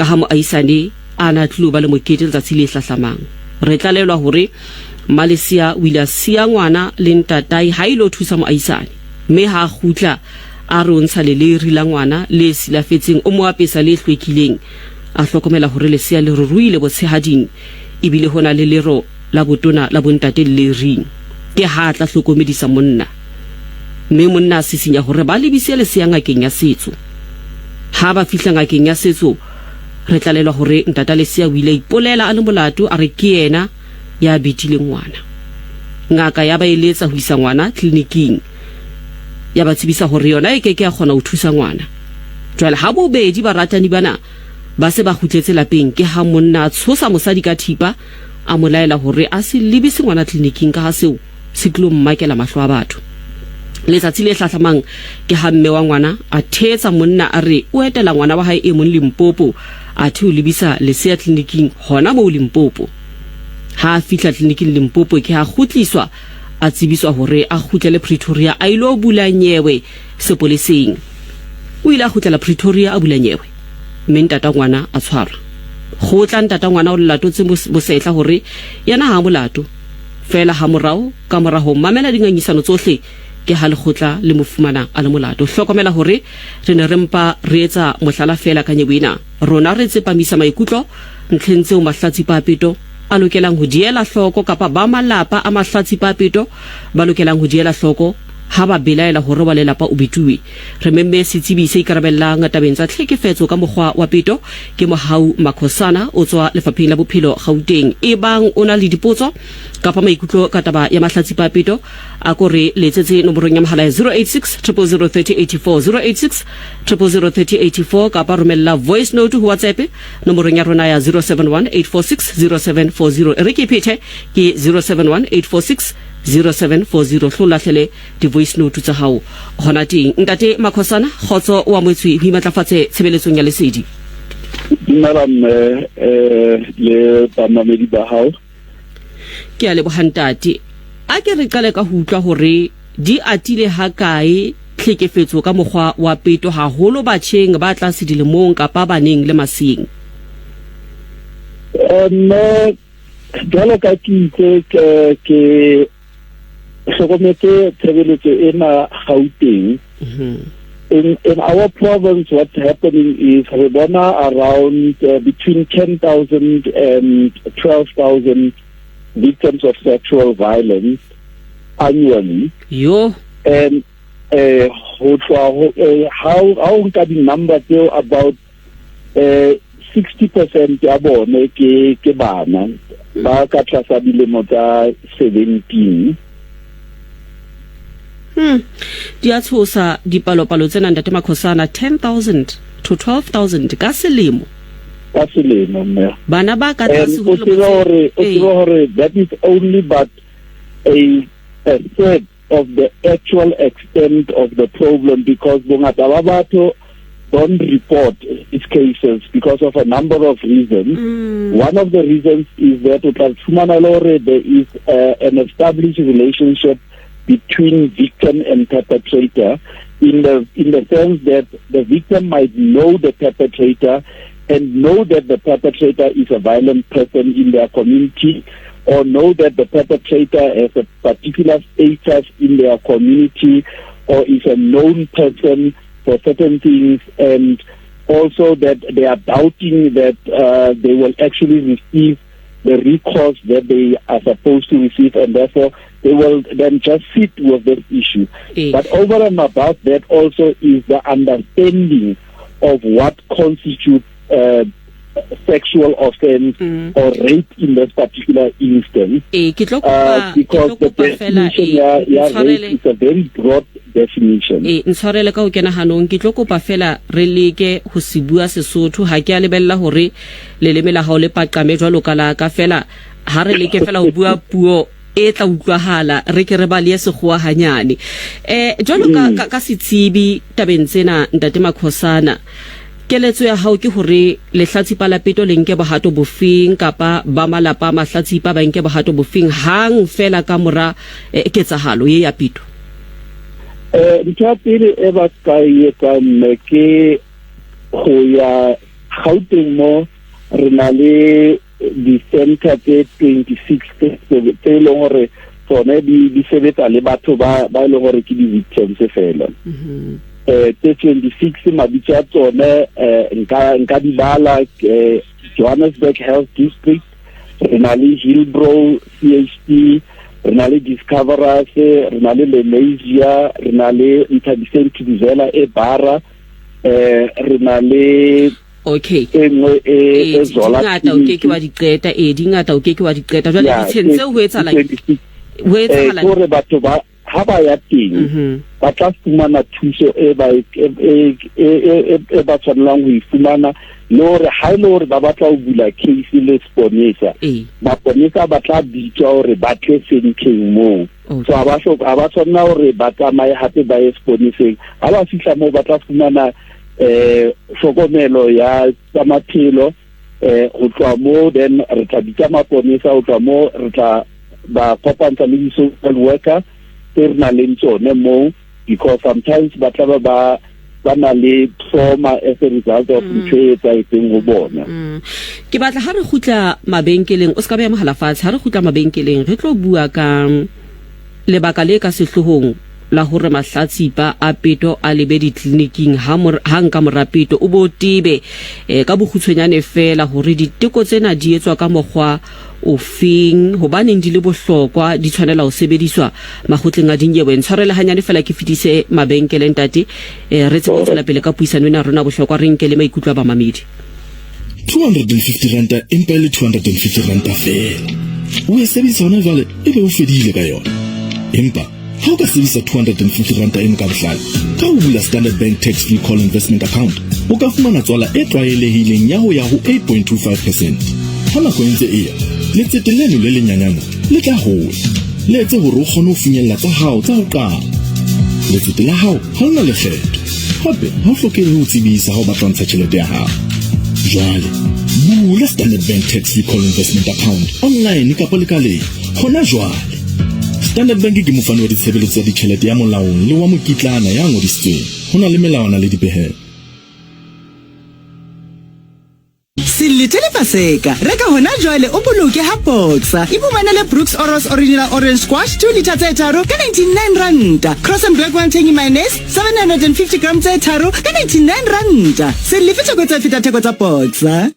Ka ha moahisane a na tlilo ba le mokete letsatsi le hlahlamang. Re tlalelwa hore Mmalesea o ile a siya ngwana le ntatae ha ilo thusa moahisane, mme ha a kgutla a re o ntsha leleri la ngwana le silafetseng o mo apesa le hlwekileng. A hlokomela hore lesea le ruruhile botshehading ebile ho na le lero la botona la bontate lelering. Ke ha a tla hlokomedisa monna, mme monna a sisinya hore ba lebise lesea ngakeng ya setso. Ha ba fihla ngakeng ya setso, re tlalelwa hore ntata lesea o ile a ipolela a le molato a re ke yena ya betileng ngwana. Ngaka ya ba eletsa ho isa ngwana tleliniking, ya ba tsebisa hore yona e ke ke ya kgona ho thusa ngwana. Jwale ha bobedi baratani bana ba se ba kgutletse lapeng, ke ha monna a tshosa mosadi ka thipa a mo laela hore a se lebise ngwana tleliniking ka ha seo se tlilo mmakela mahlo a batho. Letsatsi le hlahlamang ke ha mme wa ngwana a thetsa monna a re o etela ngwana wa hae e mong Limpopo, athe o lebisa lesea tleliniking hona moo Limpopo. Ha a fihla tleliniking Limpopo ke ha kgutliswa a tsebiswa hore a kgutlele Pretoria a ilo bula nyewe sepoleseng. O ile a kgutlela Pretoria a bula nyewe mme ntata ngwana a tshwarwa. Kgotla ntata ngwana o latotse bosetla hore yena ha a molato. Feela hamorao, ka mora ho mamela dingangisano tsohle, ke ha lekgotla le mo fumana a le molato. Hlokomela hore re ne re mpa re etsa mohlala feela ka nyewe ena. Rona re tsepamisa maikutlo ntlheng tseo mahlatsipa a peto a lokelang ho di ela hloko kapa ba malapa a mahlatsipa a peto ba lokelang ho di ela hloko ha ba belaela hore wa lelapa o betuwe. Re memme setsebi se ikarabellang tabeng tsa tlhekefetso ka mokgwa wa peto ke Mohau Makhosana o tswa Lefapheng la Bophelo Gauteng. Ebang o na le dipotso kapa maikutlo ka taba ya mahlatsipa a peto, a ko re letsetse nomorong ya mohala ya 086 000 3084, 086 000 3084, kapa romella voice note ho WhatsApp nomorong ya rona ya 071 846 0740. E re ke phethe ke 071 846 0740. Hlo lahlele di-voice note tsa hao hona teng. Ntate Makhosana, kgotso o amoetswe ho imatlafatse tshebeletsong ya Lesedi. Dumela mme le bamamedi ba hao. Ke a leboha ntate. A ke re qale ka ho utlwa hore di atile hakae tlhekefetso ka mokgwa wa peto haholo batjheng ba tlase dilemong kapa baneng le maseng. Mme jwalo ka ke itse ke ke hlokometse tshebeletso ena Gauteng. In our province, what's happening is re bona around between 10,000 and 12,000 victims of sexual violence annually. Yo. And ho tloha ho ha o nka di-number tseo about 60% ya bone ke ke bana ba ka tlasa dilemo tsa 17. Di a tshosa dipalopalo tsena ntate Makhosana, 10,000 to 12,000 ka selemo. Ka selemo mme. Bana ba ka tlase ho dilemo tse hore o tsebe hore that is only but a third of the actual extent of the problem, because bongata ba batho don't report these cases because of a number of reasons. One of the reasons is that o tla fumana le hore there is an established relationship between victim and perpetrator, in the sense that the victim might know the perpetrator and know that the perpetrator is a violent person in their community, or know that the perpetrator has a particular status in their community or is a known person for certain things, and also that they are doubting that they will actually receive the recourse that they are supposed to receive, and therefore they will then just sit with this issue. But over and above that also is the understanding of what constitutes sexual offense or rape in this particular instance. Ke tlo kopa, ke Because tlo the kopa fela, definition ya rape ntshwarele. is a very broad definition. Ntshwarele ka ho kena hanong, ke tlo kopa fela re leke ho se bua Sesotho. Ha ke a lebella hore leleme la hao le paqame jwalo ka la ka, fela ha re leke fela ho bua puo e tla utlwahala, re ke re bale sekgowa hanyane. Jwalo ka setsebi tabeng tsena ntate Makhosana, keletso ya hao ke hore lehlatsipa la peto le nke bohato bofeng kapa ba malapa a mahlatsipa ba nke bohato bofeng hang fela ka mora ketsahalo ye ya peto? Ntho ya pele e ba ka e etsang mme ke ho ya Gauteng mo re na le di-center tse 26 tse e leng gore tsone di sebetsa le batho ba ba e leng gore ke di-victims fela. Tse 26 mabitso a tsone nka nka di bala Johannesburg Health District, re na le Hillbrow CHT, re na le Discoverers, re na le Lenasia, re na le Nthabiseng Thubizela e Bara, re na le okay e nngwe e e e Zola ngata o ke ke wa di qeta e di ngata o ke ke wa di qeta jwale ditsheng tseo ho etsahala ho etsahala hore batho ba ha ba ya teng ba tla fumana thuso e ba e e e ba tshwanelang ho e fumana le hore ha ile hore ba batla ho bula case le seponesa maponesa ba tla bitswa hore ba tle centeng moo. So ha ba hloka ha ba tshwanela hore ba tsamaye hape ba ye seponeseng. Ha ba fihla moo ba tla fumana hlokomelo ya tsa maphelo ho tloha moo then re tla bitsa maponesa, ho tloha moo re tla ba kopantsha le di-social worker tse re nang le tsone moo, because sometimes ba tla ba ba ba na le trauma as a result of ntho e etsahetseng ho bona. Ke batla ha re kgutla mabenkeleng, o ska beha mohala fatshe, ha re kgutla mabenkeleng re tlo bua ka lebaka le ka sehlohong la hore mahlatsipa a peto a lebe ditleliniking ha nka mora peto o bo tebe ka bokgutshwanyane fela hore diteko tsena di etswa ka mokgwa ofeng, hobaneng di le bohlokwa, di tshwanela ho sebediswa makgotleng a dinyewe. Ntshwarele hanyane fela ke fetise mabenkele ntate, re tsebe ho tswela pele ka puisano ena rona bohlokwa, re nke le maikutlo a bamamedi. 250 ranta empa e le 250 ranta feela. O e sebedisa hona jwale ebe o fedile ka yona. Empa ha o ka sebedisa 250 ranta eno ka bohlale, ka ho bula Standard Bank Tax Free Call Investment Account, o ka fumana tswala e tlwaelehileng ya ho ya ho 8.25 percent. Ha nako e ntse e ya, letsete leno le lenyanyana le tla hola, le etse hore o kgone ho finyella tsa hao tsa ho qala. Letsete la hao ha le na lekgetho, hape ha o hlokehe ho tsebisa ha o batla ho ntsha tjhelete ya hao. Jwale, bula Standard Bank Tax Free Call Investment Account online kapa lekaleng hona jwale. Standard Bank ke mofani wa ditshebeletso tsa ditjhelete ya molaong le wa mokitlana ya ngodisitsweng. Ho na le melawana le dipehelo. Se letele Paseka. Reka hona jwale o boloke ha Boxer. Iphumanele Brooks Oros Original Orange Squash 2 litre tse tharo ka 99 ranta. Cross and Blackwell Tangy Mayonnaise 750 gram tse tharo ka 99 ranta. Se lefe theko tse feta theko tsa Boxer.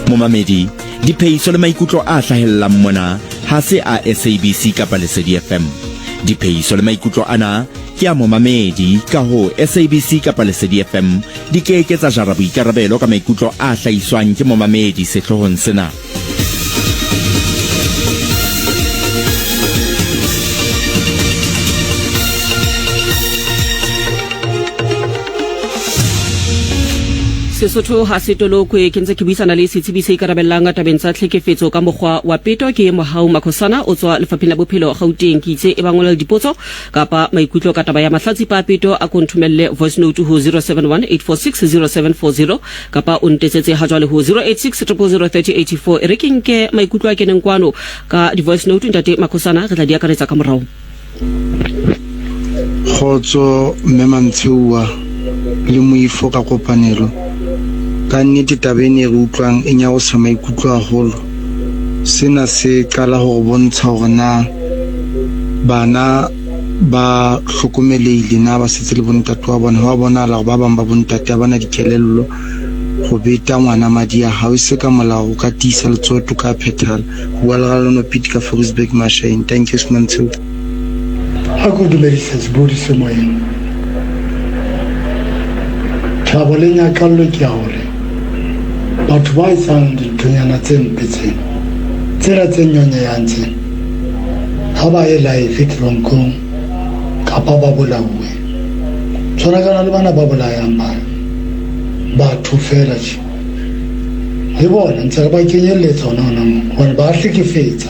Momamedi, diphehiso le maikutlo a hlahellang mona ha se a SABC kapa Lesedi FM. Diphehiso le maikutlo ana ke a momamedi, ka hoo SABC kapa Lesedi FM di ke ke tsa jara boikarabelo ka maikutlo a hlahiswang ke momamedi sehloohong sena. Sesotho ha se tolokwe. Ke ntse ke buisana le setsebi se ikarabellang tabeng tsa tlhekefetso ka mokgwa wa peto, ke Mohau Makhosana, o tswa Lefapheng la Bophelo Gauteng. Ke itse e ba ngola dipotso kapa maikutlo ka taba ya mahlatsipa a peto, a ko nthomelle voice note ho 071 846 0740 kapa o ntetsetse ha jwale ho 086 000 3084. E re ke nke maikutlo a keneng kwano ka di-voice note, ntate Makhosana, re tla di akaretsa ka morao. Kgotso Mme Mantsheuwa le Moifo ka kopanelo. Ka nnete taba ena e re utlwang e nyarosa maikutlo haholo. Sena se qala ho re bontsha hore na bana ba hlokomelehile na ba setse le bontate wa bona. Ho a bonahala hore ba bang ba bontate ha ba na dikelello ho beta ngwana madi a hao e se ka molao o ka tiisa letsoho toka ya phethahala. Bua le Raleno Piet ka Fouriesburg Mashaeng. Thank you Smantsheu. A ko dumedise sebodi se moyeng. Thabo le nyakallo ke ya hore batho ba etsang dinthonyana tse mpe tsena, tsena tse nyonyehang tsena, ha ba ye live teronkong kapa ba bolauwe. Tshwanakana le bana ba bolayang bana batho fela tje. Le bona ntse re ba kenyelletsa hona hona moo, hobane ba hlekefetsa.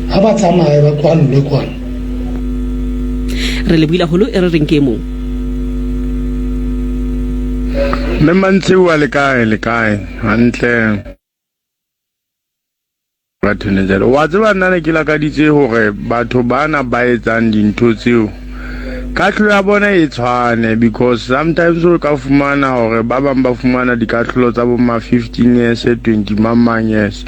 Ha ba tsamaye ba kwallwe kwana. Re lebohile haholo, e re reng ke e mong. Mme Mantsheuwa le kae le kae hantle Attorney General. Wa tseba nna ne ke lakaditse hore batho bana ba etsang dintho tseo Kahlolo ya bona e tshwane because sometimes o ka fumana hore ba bang ba fumana dikahlolo tsa bo ma 15 years, 20 mang mang years.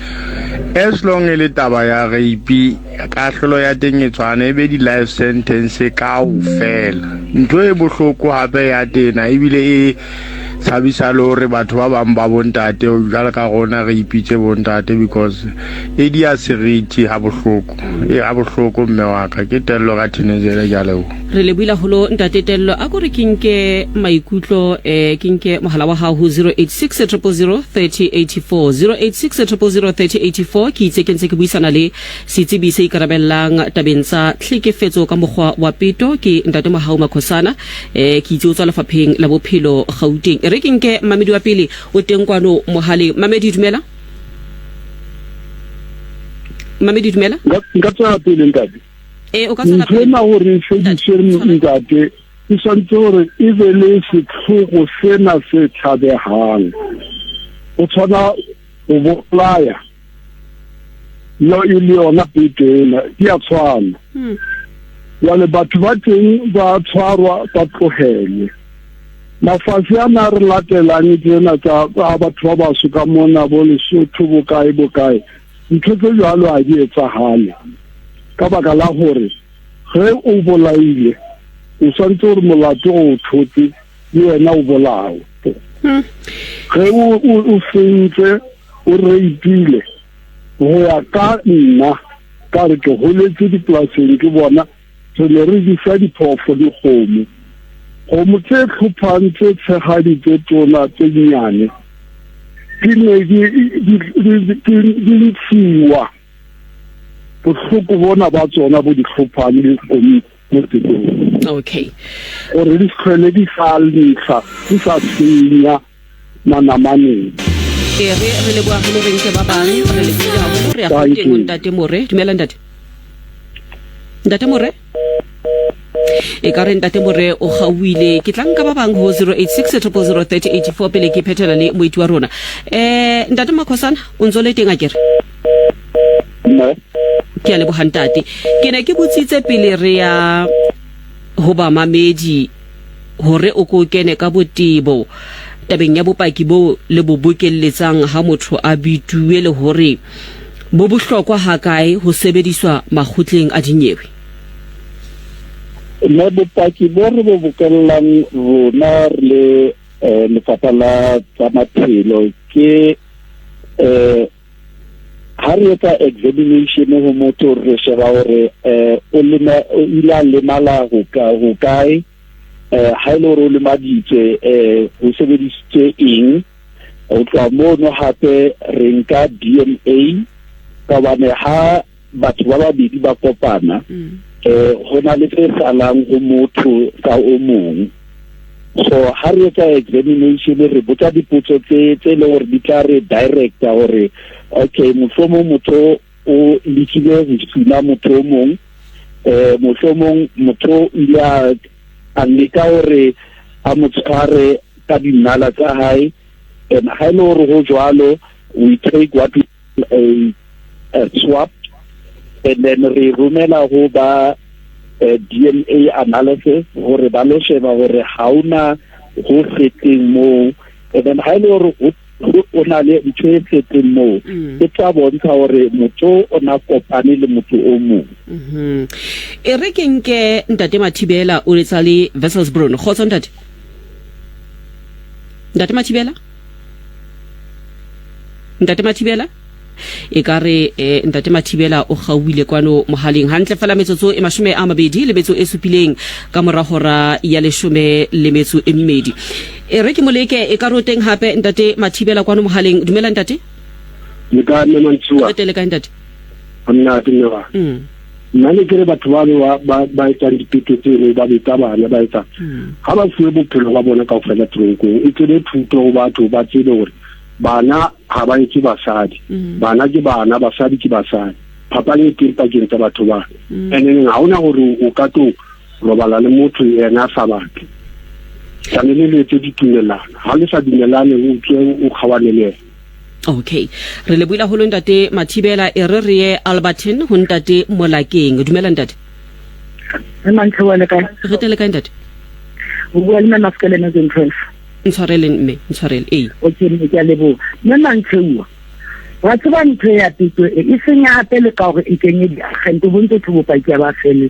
As long e le taba ya rape, kahlolo ya teng e tshwane, e be di-life sentence kaofela. Ntho e bohloko hape ya tena ebile e tshabisa le hore batho ba bang ba bontate jwalo ka rona re ipitse bontate because e dia seriti ha bohloko e ha bohloko mme wa ka ke tello ka teenager ke a leboha. Re lebohile haholo ntate Tello. A ko re ke nke maikutlo eh ke nke mohala wa hao ho 086 000 3084 086 000 3084 ke itse ke ntse ke buisana le setsebi se ikarabellang tabeng tsa tlhekefetso ka mokgwa wa peto ke ntate Mohau Makhosana eh ke itse o tswa lefapheng la bophelo Gauteng. E re ke nke mamedi wa pele o teng kwano mohaleng. Mamedi dumela. Mamedi dumela. Nka tswela pele ntate. E o ka tswela pele. Ntho ena hore e fediswe ntate e tshwanetse hore e be le setlhogo sena se tshabehang. O tshwana go bolaya yo e le yona peto ena di a tshwana. Jwale batho ba teng ba tshwarwa ba tlohelwe. Mafase a na re latelang tsena tsa batho ba baso ka mona bo Lesotho bo kae bo kae, ntho tse jwalo ha di etsahale ka baka la hore ge o bolaile o tshwanetse gore molato o o thotse le wena o bolawe. Ge o sentse o rapile, go ya ka nna ka re ke holetse dipolaseng ke bona re ne re disa diphoofo dikgomo. Kgomo tse tlhophang tse tshegadi tse tona tse nnyane di ne di ntshiwa bohloko bona ba tsona bo di tlhophang dikgomo mo tseleng. Okay. Gore di tlhole di sa ntsha di sa senya manamaneng. E re re leboga go re nke ba bang re lebile haholo re ya Gauteng ho ntate More. Dumela ntate. Ntate More. E ka re ntate More o gauile ke tla nka ba bang ho 086 000 3084 pele ke phethela le moeti wa rona. Eh ntate Makhosana o ntse le teng a kere? Nne. Ke a leboga ntate. Ke ne ke botsitse pele re ya ho bamamedi hore o ko kene ka botebo tabeng ya bopaki bo le bo bokelletsang ha motho a bituwe le hore bo bohlokwa hakae ho sebediswa makgotleng a dinyewe. Mme bopaki bo re bo bokellang rona re le eh, lefapha la tsa maphelo ke eh ha re etsa examination ho motho re sheba hore eh o lema o ile a lemala ho ka ho kae eh ha ile hore o lemaditswe eh ho sebedisitswe eng ho tloha mono hape re nka DNA ka hobane ha batho ba babedi ba kopana mm. eh ho na le tse salang ho motho sa o mong so ha re etsa examination re botsa dipotso tse tse leng gore di tla re directa gore okay mohlomong motho o lekile go suna motho o mong eh mohlomong motho o ile a a leka gore a mo tshware ka dinala tsa hae and ha ile e gore go jwalo we take what we a, a swab and then re romela go ba eh, DNA analysis gore ba lo sheba gore ga ona go feteng moo and then ha ile e gore o na le ntho e tletseng moo mm. e tla bontsha gore motho o na kopane le motho o mongwe mm-hmm. e re ke nke ntate Mathibela o letsa le Wesselsbron kgotso ntate ntate Mathibela Ntate Mathibela e ka re eh, ntate Mathibela o gauile kwano mohaleng hantle fela metsotso e mashome a mabedi le metso e supileng ka mora hora ya leshome le metso e mmedi e re ke moleke e ka re o teng hape ntate Mathibela kwano mohaleng dumela ntate le kae mme Mantshua re teng le kae ntate monate mme wa mm. nna ne ke re batho ba ba ba etsang dipeto tseno ba betsa bana ba etsa ga ba fuwe bophelo ba bona kaofela tronkong e tsebe thuto go batho ba tsebe gore bana ga ba etse basadi mm. bana ke bana basadi ke basadi phapang e teng pakeng tsa batho ba mm. and then ga ona gore o ka tlo robala le motho ena a sa batle tlamehile le etse ditumelano ga le sa dumelane o tswe o kgawane le ena Okay. Re lebohile haholo ntate Mathibela e re re ye Alberton ho ntate Molakeng. Dumela ntate. Mme Mantlhe le kae? Re tele kae ntate? O bua le Mme Maskeleme zone 12. Ntshwareleng mme, ntshwarele. Ee. Okay mme ke a leboha. Mme Mantlhe wa tseba ntho ya peto e e senya hape le ka gore e kenye diagente bo ntse bopaki ya ba fele.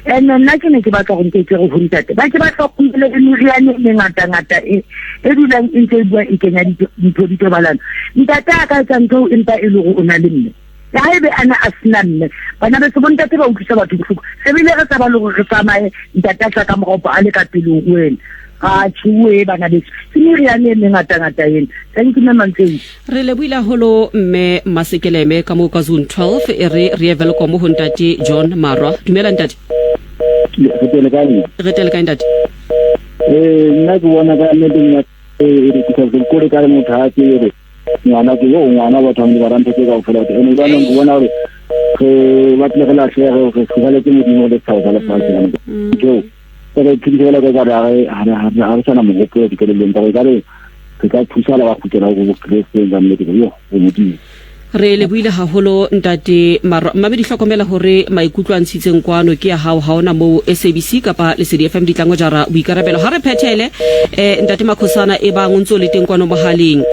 Ene nna ke ne ke batla go nke ke re ho ntate ba ke ba hlokomele le meriane e mengatangata e e dulang e ntse e bua e kenya dintho di thobalano. Ntate a ka etsa ntho empa e le gore o na le mme. Le ha ebe a ne a sena mme bana beso bontate ba utlwisa batho bohloko se bile re tshaba le gore re tsamaye ntate a tla ka morao a le ka pele ho wena ga tšhuwe bana beso ke meriane e mengatangata ena. Thank you mme Mantseng. Re lebohile haholo mme Masekeleme ka moo ka zone 12 e re re ye Welkom ho ntate John Marwa. Dumela ntate. Re tele kae? Re tele kae ntate? Eh nna ke bona ka nnete nna e re ke sa kore ka re motho ha tsebe ngwana ke yo ngwana batho ba ba rantse ka ofela ene jwanong ke bona gore re batle re latlhege re tlhogaletse modimo le setshaba sa lefatshe ka nako eo re phedise fela ka kare ga re sana mogopolo dikelelong ka gore kare re ka thusa le ba kgutlela go bokresteng ka nnete yo go modimo. Re lebohile haholo ntate Marwa. Mmamedi hlokomela hore maikutlo a ntshitseng kwano ke ya hao, ha ona moo SABC kapa Lesedi FM di tlang ho jara boikarabelo. Ha re phethele eh, ntate Makhosana e bang o ntse o le teng kwano mohaleng.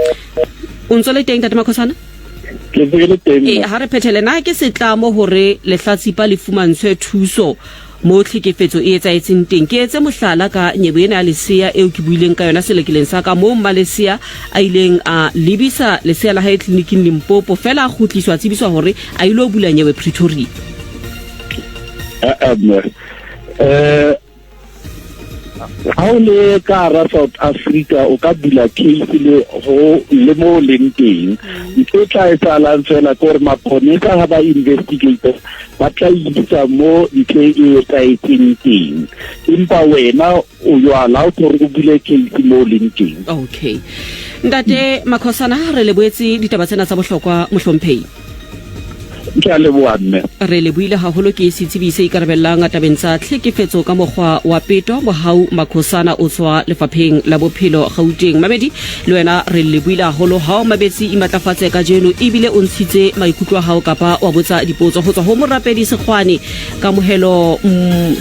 O ntse o le teng ntate Makhosana? Ke ntse ke le teng. Eh, ha re phethele na ke setlamo hore lehlatsipa le fumantshwe thuso Mo tlhekefetso e etsahetseng teng. Ke etse mohlala ka nyebo ena ya lesea eo ke buileng ka yona selekeleng sa ka moo mmalesea a ileng a lebisa lesea la hae tleliniking Limpopo fela a kgutliswa a tsebiswa hore a ilo bula nyewe Pretoria. Eh, mme eh ha o le ka hara South Africa o ka bula case le ho le mo o leng teng ntho e tla etsahalang fela ke gore maponesa ha ba investigate ba tla isa mo ntho e etsahetseng teng empa wena o you are allowed gore o bule case mo o leng teng. Okay ntate Makhosana, re leboetse ditaba tsena tsa bohlokwa mohlomphehi. Ke a leboha mme. Re lebohile haholo ke setsebi se ikarabellang tabeng tsa tlhekefetso ka mokgwa wa peto Mohau Makhosana o tswa lefapheng la bophelo Gauteng. Mamedi le wena re lebohile haholo ha o mametse imatlafatse kajeno ebile o ntshitse maikutlo a hao kapa wa botsa dipotso ho tswa ho Morapedi Sekgwane, Kamohelo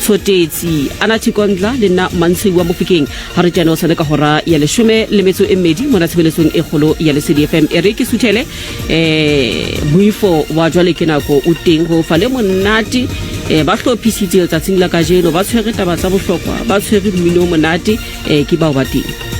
Tshotetsi, Anathi Kondla le nna Mantsheu wa Mofokeng. Ha re teane hosane ka hora ya leshome le metso e mmedi mona tshebeletsong e kgolo ya Lesedi FM. E re ke suthele eh moifo wa jwale ke nako o teng ho fa le monate eh ba hlophisitse letsatsing la kajeno ba tshwere taba tsa bohlokwa ba tshwere mmino o monate eh ke bao ba teng.